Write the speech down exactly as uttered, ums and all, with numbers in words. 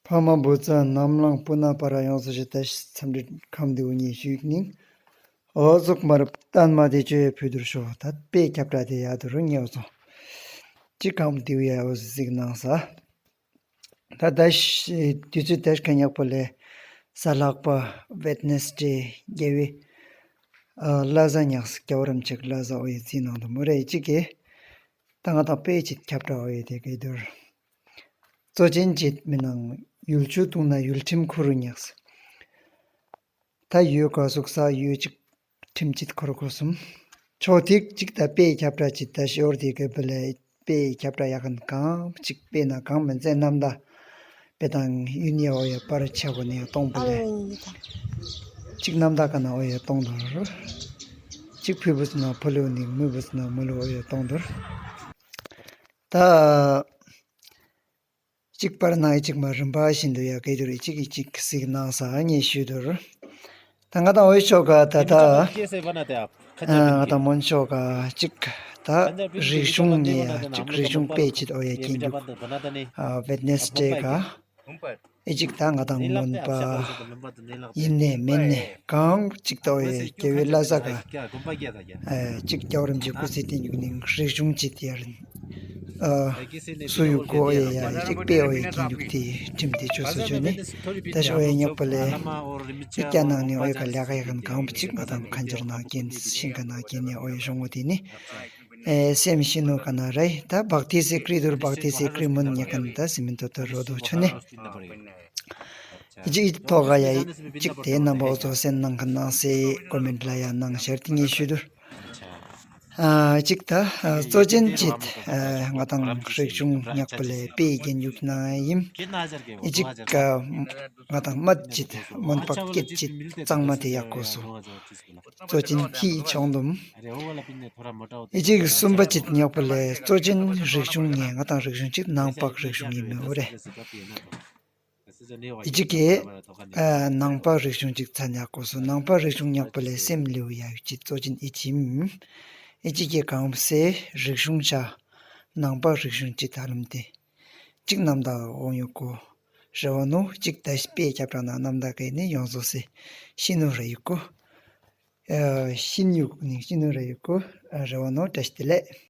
ཕ་མ་བུ་ཚ་ནམ་ལངས་སྤུན་ཟླ་བར་ཡོངས་སུ་ཞི་བདེ་འཚམས་འདྲི་ཁམས་བདེ་བོ་ཉེ་ཞུས་ནིང་། འོ་ཟུག་མར་བཏང་མ་དེ་བཅོས་ཕུལ་དུར་ཤོག་ད་དཔེ་ཁྱབ་བསྒྲགས་དེ་ཡག་དུ་རུ་ཉེ་བོ་སོང་། ཅི་ཁམས་བདེ་བོ་ཡ་འོ་ཟིག་གནང་ས། ད་ད་ཤི་དུས་ཚོད་དེར་ཁ་ཉག་པོ་ལས་གཟའ་ལྷག་པ་ཝེད་ནེ་སི་ཌེ་རྒྱལ་བའི་ཨ་བླ་གཟའ་ཉག་གི་རྒྱལ་བ་རིན་པོ་ཆེ་གི་བླ་གཟའ་འོ་ཡི་རྩིས་ནང་དུ་མོ་རེ་ཡི་གཅིག་གི་ད་ང་དང་དཔེ་ཅིག་ཁྱབ་བསྒྲགས་འོ་ཡི་དེ་གི་དུར། གཙོ་ཅན་ཅིག་མི་ནང་ཡུལ་ཆུ་བཏུང་ན་ཡུལ་ཁྲིམས་ཁུ་རུ་ཉག་ད་ཡོད་ག་ཟུག་ས་ཡོད་ཅིག་ཁྲིམས་ཅིག་ཁོར་ཁོ་གསུམ། ཕྱོགས་ཐིག་ཅིག་ད་དཔེ་ཁྱབ་བསྒྲགས་ཅིག་ད་ཤོར་དེ་གི་བུ་ལས་དཔེ་ཁྱབ་བསྒྲགས་ཡག་གན་གང་ཅིག་དཔེ་ན་གང་མིན་ཚེ་རྣམ་ད་དཔེ་དང་ཡུན་ཡ་འོ་ཡ་པར་ཆ་གོ་ནས་གཏོང་བུ་ལས་ཅིག་རྣམ་ད་ག་ན་འོ་ཡ་གཏོང་དོར། ཅིག་ཕུ་བུ་ན་ཕུ་ལུ་ནི་མུ་བུ་ན་མུ་ལུ་འོ་ཡ་གཏོང་དོར། ད། གཅིག་པར་ནང་གཅིག་མ་རིམ་པ་བཞིན་དུ་ཡ་གེ་དུར་གཅིག་གིས་གཅིག་གཟིགས་གནང་ས་ངས་ཞུས་དུར། ད་ང་དང་འོས་ཤོག་ག་ད་ད། ང་དང་མོན་ཤོག་ག་གཅིག་ད་རིག་གཞུང་ངས་ཡ་གཅིག་རིག་གཞུང་དཔེ་ཅིག་འོ་ཡ་སྐྱིན་འཇུག་ཝེད་ནེ་སི་ཌེ་ག་ཨེ་ཅིག་ད་ང་དང་མོན་པ་ཡིན་ནས་མིན་ནས་གང་ཅིག་ད་འོ་ཡ་རྒྱལ་བའི་བླ་གཟའ་ག་ཨེ་ཅིག་རྒྱལ་བ་རིན་པོ་ཆེ་སྐུ་ཚེ་བརྟན་འཇུག་ནིང་རིག་གཞུང་ཅིག་དེ་ཡ་རིན། སུ་ཡུག་གོ་ཨེ་ཡ་ཅིག་དཔེ་འོ་ཡ་སྐྱིན་འཇུག་དེ་ཁྲིམས་དེ་ཆོས་སུ་བྱོན་ནས་ད་ཤི་འོ་ཡ་ཉག་པ་ལས་ཅིག་ཀྱ་ནང་ནས་འོ་ཡ་ག་ལས་ཀ་ཡ་གན་གང་པ་ཅིག་ང་དང་ཁ་འཇར་ནང་གྱེན་ཤིང་ཀ་ནང་གྱེན་ནས་འོ་ཡ་ཤོང་འོ་དེ་ནི། ཨེ་སེམས་ཤི་ནུ་ག་ན་རེ་ད་བག་ཏི་སེ་ཀྲི་དུར་བག་ཏི་སེ་ཀྲི་མུན་ཉེ་གན་ད་སི་མིན་ཏོ་ཏོ་རོ་དོ་ཆོ་ནེ། ཅིག་ཐོག་ག་ཡ་ཅིག་དེ་རྣམ་པ་འོ་ཚོ་སེམས་ནང་ག་ནང་སེ་ཀོ་མེན་ལ་ཡ་ནང་ཤར་ཏི་ཉེ་ཤུ་དུར། ཨ་ཅིག་ད་གཙོ་ཅན་ཅིག་ང་དང་རིག་གཞུང་ཉག་པ་ལས་དཔེ་རྒྱན་ཡུག་ན་ཡིན། ཨི་ཅིག་ང་དང་མ་ཅིག་མོན་པ་སྐད་ཅིག་གཙང་མ་དེ་ཡག་གོ་སོ། གཙོ་ཅན་ཁྱི་ཆོང་དུམ། ཨི་ཅིག་གསུམ་པ་ཅིག་ཉག་པ་ལས་གཙོ་ཅན་རིག་གཞུང་ངས་ང་དང་རིག་གཞུང་ཅིག་ནང་པག་རིག་གཞུང་ཡིན་མི་འོ་རེ། ཨི་ཅིག་གི་ནང་པ་རིག་གཞུང་ཅིག་ཚ་ཉག་གོ་སོ་ནང་པ་རིག་གཞུང་ཉག་པ་ལས་སེམས་ལེའུ་ཡ་ཡུ་ཅིག་གཙོ་ཅན་ཨི་ཅིམ། ཨི་ཅིག་གི་གང་སེ་རིག་གཞུང་ཆ་ནང་པ་རིག་གཞུང་ཅིག་ཐ་ལམ་དེ། གཅིག་རྣམ་དག་འོང་ཡོད་གོ། རེ་བ་ནོ་གཅིག་ད་དཔེ་ཁྱབ་བསྒྲགས་ན་རྣམ་དག་གི་ནི་ཡོངས་སོ་སེ་ཤི་ནོ་རེ་ཡོད་གོ། ཤི་ནུ་ནི་ཤི་ནོ་རེ་ཡོད་གོ། རེ་བ་ནོ་བཀྲ་ཤིས་བདེ་ལེགས།